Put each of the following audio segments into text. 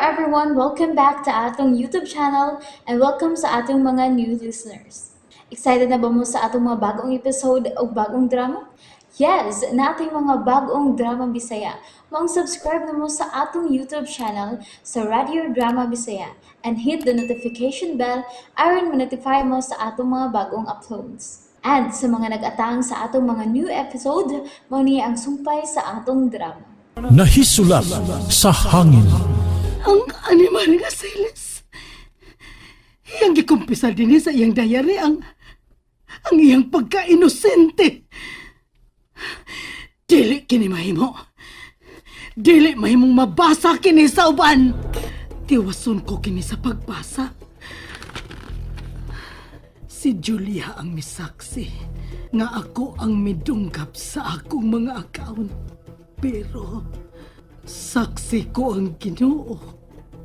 everyone! Welcome back to atong YouTube channel and welcome sa atong mga new listeners. Excited na ba mo sa atong mga bagong episode o bagong drama? Yes, nating mga bagong drama Bisaya. Maong subscribe na mo sa atong YouTube channel sa Radio Drama Bisaya and hit the notification bell aron ma-notify mo sa atong mga bagong uploads. And sa mga nag-atang sa atong mga new episode, mao ni ang sumpay sa atong drama. Nahisulat sa hangin. Ang animal nga Siles. Iyang gikumpisal dinhi sa iyang diary ang iyang pagka-inosente. Dili kini mahimo. Dili mahimong mabasa kini sa uban. Tiwason ko kini sa pagbasa. Si Julia ang misaksi nga ako ang midunggap sa akong mga account. Pero saksi ko ang Ginoo.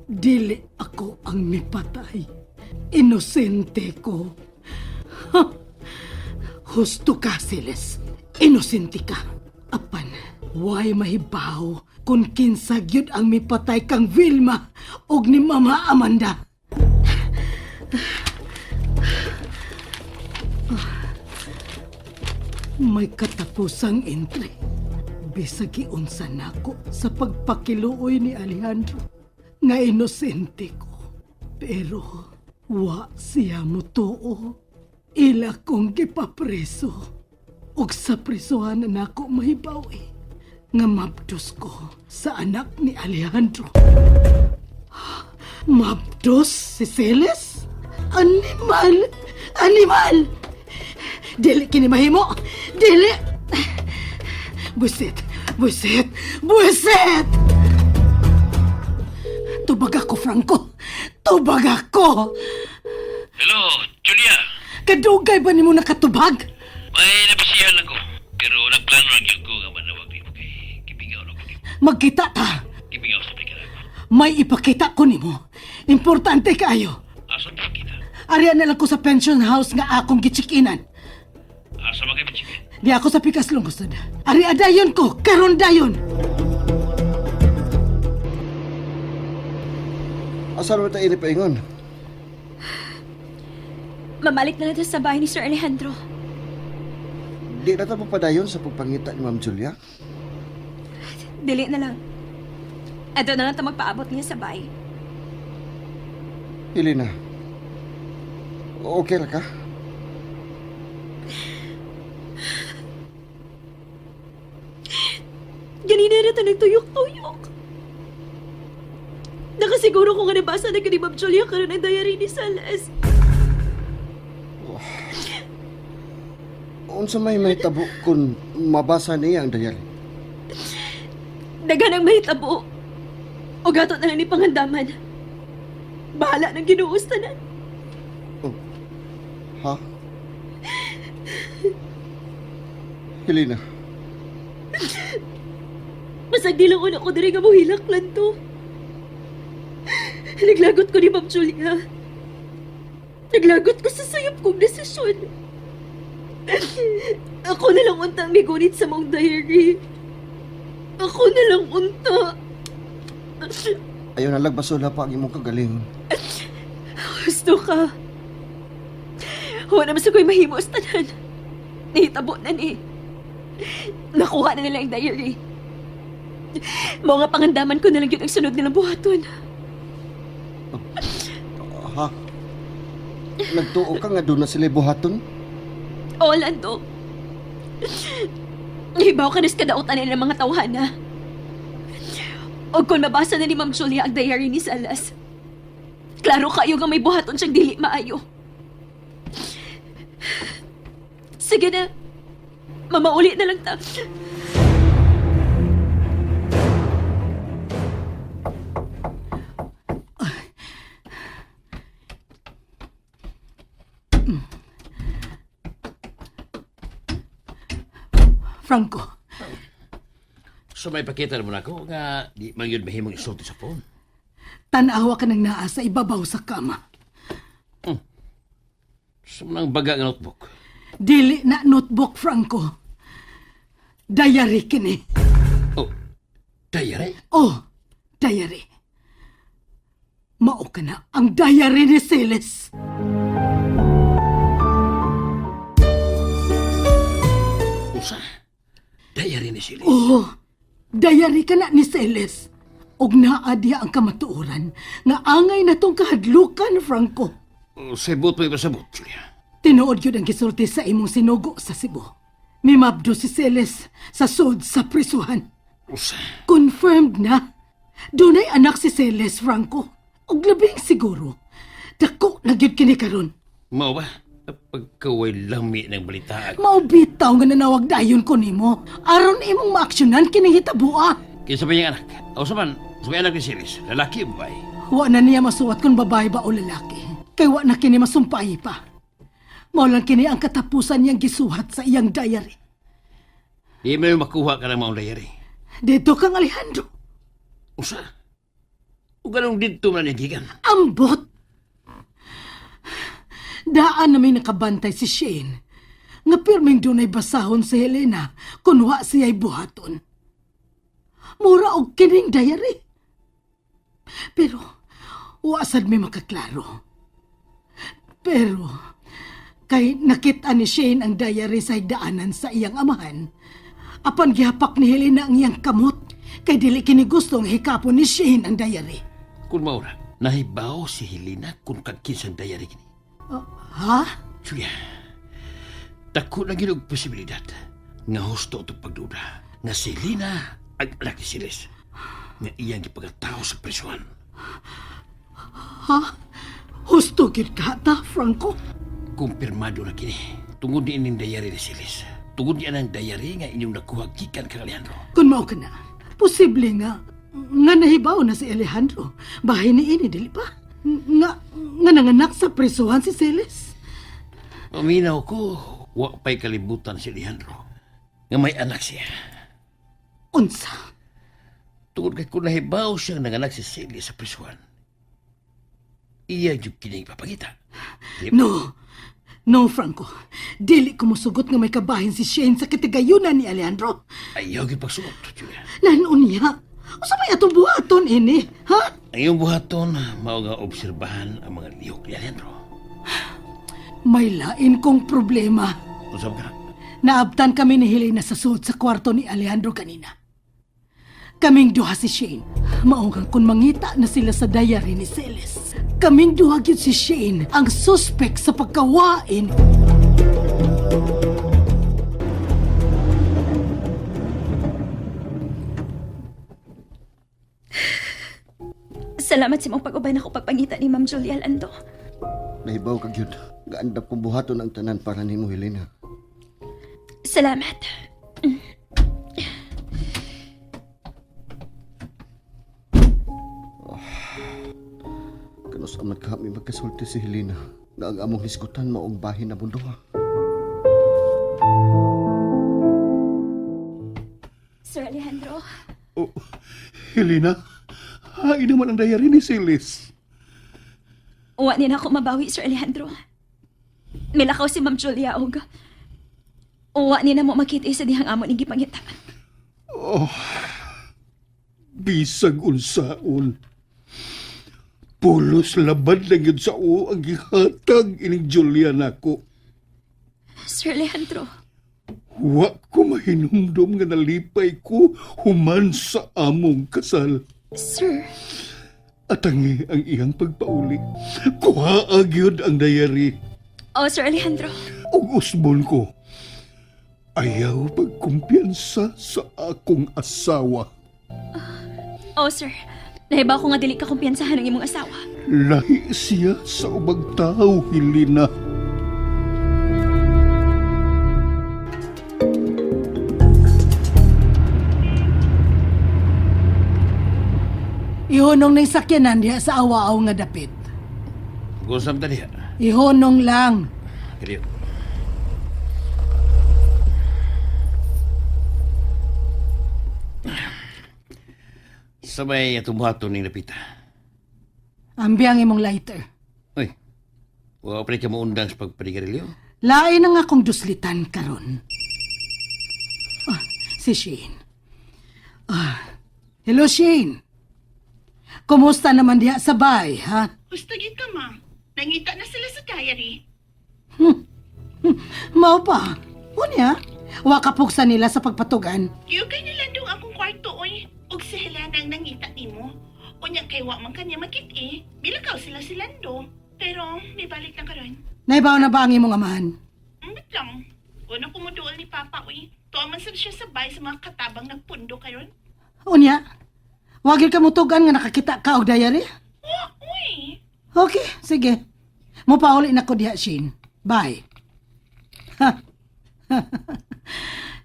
Dili ako ang mipatay. Inosente ko. Ha! Husto ka, Siles. Inosente ka. Apan, way mahibaw kung kinsa gyud ang mipatay kang Vilma og ni Mama Amanda. May katapusang entry. Bisag giunsa nako sa pagpakiluoy ni Alejandro nga inosente ko. Pero wa siya motuo. Ila kong gipapreso. Ug sa presohan na nako mahibaw eh, nga mabdos ko sa anak ni Alejandro. Mabdos si Celes? Animal! Animal! Dili kini mahimo! Dili! Buisit! Buisit! Buisit! Tubag ako, Franco! Tubag ako! Hello, Julia. Kadugay ba nimo nakatubag? May nabisihan lang ko. Pero nagplano lang yun ko nga manawag nimo kay gimingaw na ko nimo. Magkita ta! Gimingaw sa may kanako. May ipakita ko nimo. Importante kaayo. Asa pa kita? Ariya na lang ko sa pension house nga akong gichikinan. Asa man kay chicken? Di ako sa Pikas Lungsod. Ari dayon ko, karon dayon. Asa naman tayo inipaingon? Mamalik na lang tayo sa bahay ni Sir Alejandro. Di na tayo padayon sa pagpangita ni Ma'am Julia. Dili na lang. Ato na lang ta magpaabot niya sa bahay. Elena, okay ra ka? Ganina na ito nagtuyok-tuyok. Nakasiguro ko nga nabasa na ni Ma'am Julia karon ang diary ni Salas. Unsa may mahitabo kung mabasa niya ang diary? Daghan ang mahitabo. O gato na lang ni pangandaman. Bahala ng Ginoo sa tanan. Ha? Helena, Masag di lang una ko diri nga mohilak lang to. Naglagot ko ni Ma'am Julia. Naglagot ko sa sayop kong desisyon. Ako na lang unta ang migunit sa mong diary. Ako na lang unta. Ayaw na lagbasula pa ang imong kagalingon. Gusto ka. Wala naman sa ko'y mahimo sa tanan. Nahitabo na ni. Nakuha na nila ang diary. Mao nga pangandaman ko na lang yun ang sunod nilang buhaton. Ha? Nagtuo ka nga doon na sila buhaton? Oo, Lando. Nahibaw ka na sa kadautan nila mga tawhana. O kung mabasa na ni Ma'am Julia ang diary ni Salas, klaro kayo nga may buhaton siyang dili maayo. Sige na. Mamauli na lang ta. Franco, So may pakita mo na ako nga di man yun mahimong isulti sa phone. Tanawa ka nang naa sa ibabaw sa kama. So nang baga nga notebook. Dili na notebook, Franco. Diary kini. Oh, diary? Oh, diary. Mao ka na ang diary ni Celes. Usa. Diary ni Silis. Oo, diary ka na ni Celes. Og naa diha ang kamatuoran nga angay na tong kahadlukan, Franco. Sabot mo ipasabot, Julia. Tinuod yun ang gisulti sa imong sinugo sa Cebu. Mimabdo si Celes sa sud sa prisuhan. Usa. Confirmed na. Dunay anak si Celes, Franco. Og labing siguro. Dako na gyud kini karon. Mao ba? Pagkaway lami ng balita. Maubitaw nga nanawag dayon ko nimo. Aron imong maaksyonan kining hitabua. Kinsa ba iyang anak? O sa man, sa may anak ni Silis, lalaki o babae? Wa na niya masuwat kung babae ba o lalaki. Kay wa na kini masumpay pa. Mao lang kini ang katapusan niyang gisuhat sa iyang diary. Di mo yung makuha ka ng maong diary. Dito kang Alejandro. Usa. O ganong dito man niya gikan. Ambot! Daan na may nakabantay si Shane. Nga pirming dunay basahon si Helena kung wa siya'y buhaton. Mura og kining diary. Pero wa sad may makaklaro. Pero kay nakita ni Shane ang diary sa higdaanan sa iyang amahan. Apan gihapak ni Helena ang iyang kamot kay dili kini gusto nga hikapon ni Shane ang diary. Kung maura, nahibaw si Helena kung kagkinsang diary kini. Ha? Julia, dako na ginog posibilidad nga husto itong pagduda nga si Helena ang anak ni Silis nga iyang gipagataw sa prisuhan. Ha? Husto gyud ka ta, Franco. Kumpirmado na kini. Tungod ni ining diary ni Silis. Tungod ni anang diary nga inyong nakuha gikan kang Alejandro. Kung mao ka na, posible nga nga nahibaw na si Alejandro. Bahay ni ini dili pa. Nga nga nanganak sa prisuhan si Celes. Paminaw ko, wa pa'y kalibutan si Alejandro. Nga may anak siya. Unsa? Tungod kay kung nahibaw siyang nanganak si Celia sa prisuhan, iya jud kini ipapangita. Di ba? No. No, Franco. Dili ko mosugot nga may kabahin si Shane sa katigayunan ni Alejandro. Ayaw gyud pagsuot, Julia. Lanon niya. Unsa may atong buhaton ini, ha? Ang iyong buhaton, mao nga obserbahan ang mga lihok ni Alejandro. May lain kong problema. Unsa ba ka? Naabtan kami ni Helena sa suot sa kwarto ni Alejandro kanina. Kaming duha si Shane. Maungang kung mangita na sila sa diary ni Celes. Kaming duha gyud si Shane ang suspect sa pagkawain. Salamat sa imong pag-uban ako pagpangita ni Ma'am Julia Lando. Nahibaw ka gyud. Gaandap kong buhaton ang tanan para nimo, Helena. Salamat. Kanus amat kami magkasulti si Helena nga ang among hisgutan maong bahin na mundo ha. Sir Alejandro, Oh, Helena, hain naman ang diary ni Silis. uwa ni na ako mabawi, Sir Alejandro. Milakaw si Ma'am Julia og uwa ni na mo makita sa dihang amo ning gipangita. Bisag unsaon. Pulos labad lang yun sa o ang gihatag ining Julia nako. Sir Alejandro, Wa ko mahinumdum nga nalipay ko human sa among kasal. Sir, Atangi ang iyang pagpauli. Kuha gyud ang diary. oh Sir Alejandro, Ug usbon ko. Ayaw pagkumpiyansa sa akong asawa. oh sir, nahibaw ko nga dili ka kumpiyansahan ang imong asawa. Lahi siya sa ubang tao, Helena. Ihunong na sakyanan diha sa awaaw nga dapit. Gusam ta diha. Ihunong lang. Kadiyo. Sa may atong buhaton ning napita. Ambi ang imong lighter. Uy, wa pa ka maundang sa pagpanigarilyo. Lain ang akong duslitan karon. Ah, si Shane. Ah, hello Shane. Kumusta naman diha sa bay, ha? Gusto gid ka, ma. Nangita na sila sa diary. Mao pa. Unya, wa ka pugsa nila sa pagpatugan. Giyugay nila dong akong kwarto, oy. Og si Helena ang nangita nimo. Unya kay wa man kanya makit-i. Bilakaw sila si Lando. Pero may balik na karon. Naibaw na ba ang imong amahan? Ambit lang. Wala ko mo duol ni Papa, uy. Tuwa man sab siya sabay sa mga katabang nagpundo karon. Unya, wa gyud ka mutugan nga nakakita ka og diary? Wa, uy. Okay, sige. Mupauli na ko diha, Shane. Bye.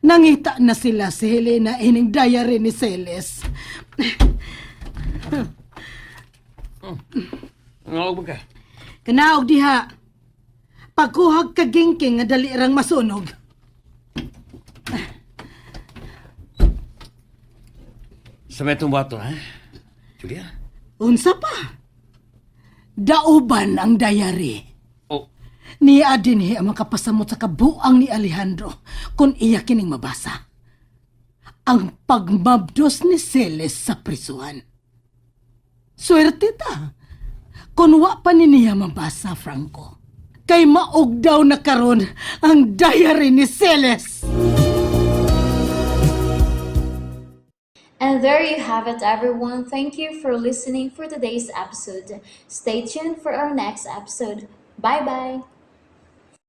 Nangita na sila si Helena ining diary ni Celes. Nga ba ka? Kanaog diha. Pagkuhag ka gingking nga dali rang masunog. Sa may itong bato, ha? Julia? Unsa pa? Dauban ang diary. Oh, Niya dinhi ang makapasamot sa kabuang ni Alejandro kung iya kining mabasa. Ang pagmabdos ni Celes sa prisuhan. Swerte ta. Kung wa pa ni niya mabasa, Franco. Kay maog daw na karon ang diary ni Celes. And there you have it, everyone. Thank you for listening for today's episode. Stay tuned for our next episode. Bye bye.